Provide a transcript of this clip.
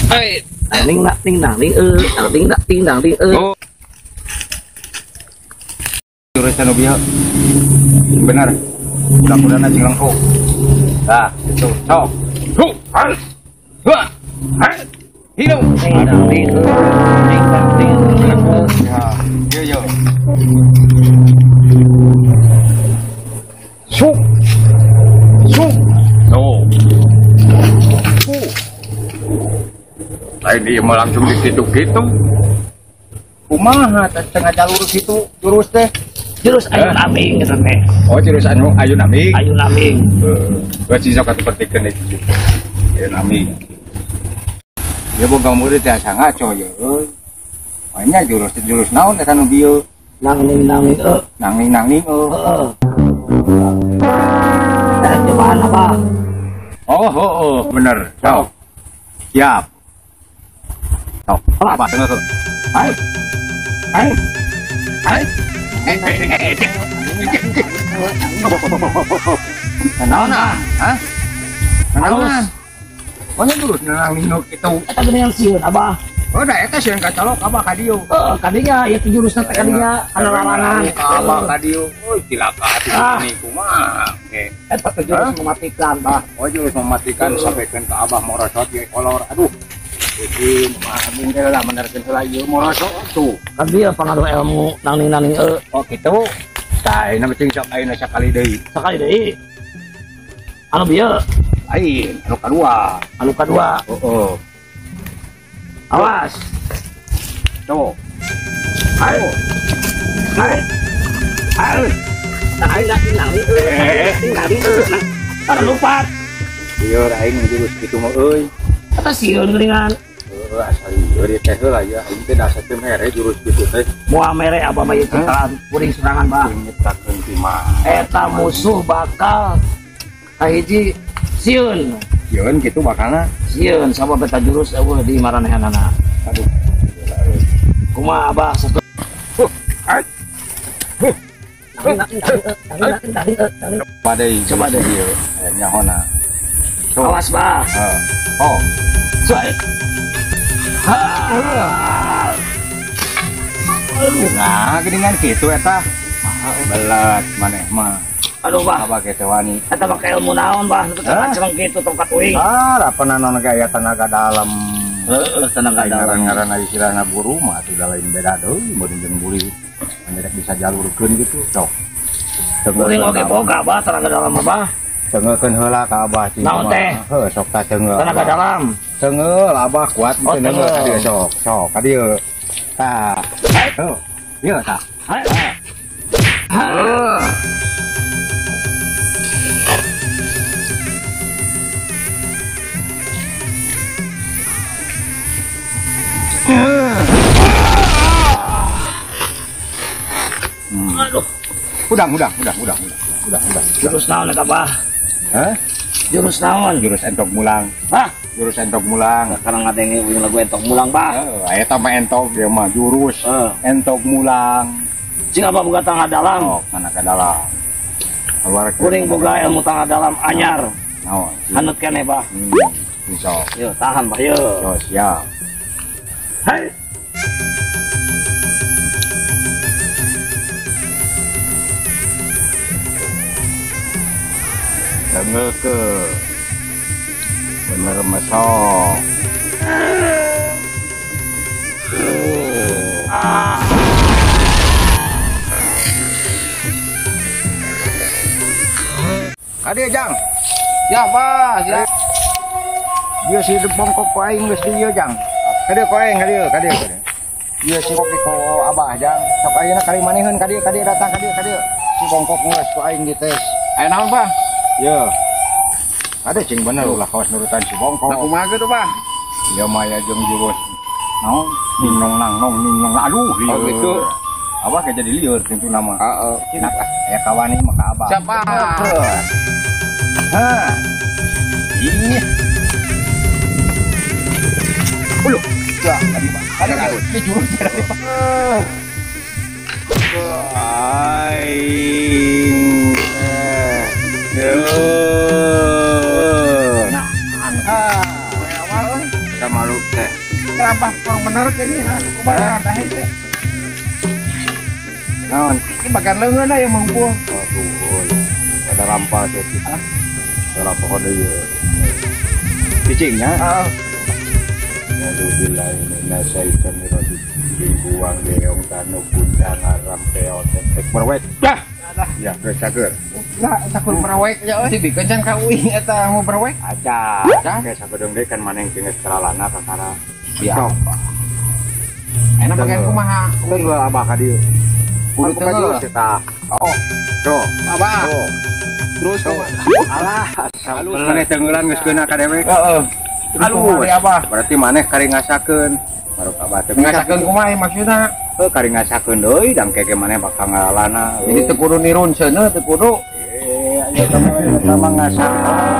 Ai ning nak ting nang ning ting nak ting nang ning Oh. Jurus anu bieu. Benar. Mudah-mudahan cing lengkung. Tah, itu. Sok. Hu, hal. Hua. Hal. Hidup. Ting nang ning ting nang ning Ya. Yo yo. Su. Su. Tuh. Lain ieu mah langsung dikitu-kitu. Kumaha tengah jalur kitu jurus teh? Jurus ayun aming eta teh. Oh, jurus anu ayun aming. Ayun aming. Heeh. Geus sok katupertikeun ieu. Ayun aming. Ya boga murid teh asa ngaco ye euy. Nya jurus jurus naon eta nu bieu? Nang ning nang ning Nang ning nang ning Heeh. Tah cobaan apa? Oh, oh, oh, bener. Sok. Siap. Sok. Apa tengah. Hai. Hai. Hai. Naon ah? Hah? Naon? Oh, nya jurus nang ning kitu. Eta geuningan sieun abah. Oh, da eta sieun kacolok abah ka dieu. Heeh, kadinya ieu teh jurusna teh kadinya kana larangan. Abah ka dieu. Euy, cilaka atuh ini kumaha. Eta teh jurus mematikan, Bah. Oh, jurus mematikan sampaikan ke abah morosot ieu kolor. Aduh. Iki mah mungkin lah menerkeun heula ieu morosot tuh. Kan dia pangaruh ilmu nang ning nang ning Oh, kitu. Tah, ayeuna cing sok ayeuna sakali deui. Sakali deui. Anu bieu? Lain, anu kadua. Anu kadua. Heeh. Awas. Tuh. Ayo. Ayo. Ayo. Ayo nang nang ning nang lupa. Ieu aing jurus kitu mah euy. Eta sieun geuningan. Heuh, asal ieu ieu teh heula ya, aing teh dasar teh mere jurus kitu teh. Moal mere abah mah ieu ciptaan kuring sorangan, Bah. Nyiptakeun ti mah. Eta musuh bakal kahiji sieun. Sieun kitu bakalna. Sieun sabab eta jurus eueuh di maranehanana. Aduh. Kumaha abah satu. Padai, coba deh ieu nyahona. Awas, Bah. Oh. Soe. Nah, geuningan kitu eta. Belet maneh mah. Aduh, Bah. Abah ge teh wani. Eta make ilmu naon, Bah? Teu kitu tongkat uing. Ah, rapeuna naon ge aya tenaga dalam. Heeh, tenaga dalam. Ngaran-ngaran istilahna guru mah atuh da lain beda deui mun jeung buri. Menderek bisa jalurkeun gitu, sok. Kuring oge boga, Bah, tenaga dalam mah, Bah. Tengekeun heula ka abah cing. Naon teh? Heuh, sok tah teungeu. Tenaga dalam. Teungeu abah kuat teu neungeu ka dieu sok. Sok ka dieu. Tah. Heuh. Ieu tah. Heuh. Aduh. Udah. Jurus naon eta, Bah? Hah? Jurus naon? Jurus entok mulang. Hah? Jurus entok mulang. Sekarang ngadenge uing lagu entok mulang, Bah. Heeh, eta mah entok ieu mah jurus. Entok mulang. Cing abah boga tangga dalam. Oh, kana ka dalam. Kuring boga ilmu tangga dalam anyar. Naon? Hanut keneh, Bah. Bisa. Yo, tahan, Bah, yo. Yo, siap. Hai. Tengeke bener mesok. Kade jang. Ya, Bah, siap. Dia si bongkok ku aing geus di ieu jang. Kade ku aing kade kade. Ieu si bongkok ku abah jang. Sok ayeuna kali maneheun kade kade datang kade kade. Si bongkok geus ku aing dites. Aya naon, Bah? Ya. Ada cing bener ulah kawas nurutan si bongkok. Nah, kumaha kitu, Bah? Ya maya jeung jurus naon ning nong nang nong ning nong aduh lieur. Oh gitu. Abah kayak jadi lieur tentu nama. Heeh. Nah, aya kawani mah ka abah. Siap, Bah. Hah. Ih. Uluh. Ya, tadi Pak. Ada ini jurus tadi, Pak. Aing. Nah, sama lu teh. Abah kurang bener ini. Kumaha dahe teh? Naon? Ini bagian leungeun yang mengumpul. Aduh, ada rampa sih. Ada pohon deui. Cicingnya. Heeh. Alhamdulillah minasyaitonirrajim. Buang leong tanu kundang aram peot tek berwek. Dah. Ya, geus cager. Nah, sakur berwek ya euy. Dibikeun can ka uing eta mau berwek. Aca. Geus sakedeung deui kan maneh geus karalana kakara. Ya. Enak bagian kumaha? Tunggu abah ka dieu. Kudu Kudu ka dieu tah. Oh, tuh. Abah. Terus alah, halus maneh tenggelan geus keuna ka dewek. Heeh. Halus abah. Berarti maneh kari ngasakeun. Baru abah teh ngasakeun kumaha maksudna? Heuh, kari ngasakeun deui dang keke maneh bakal ngaralana. Jadi teu kudu nirun seuneu teu kudu. Ayo sama ngasakeun.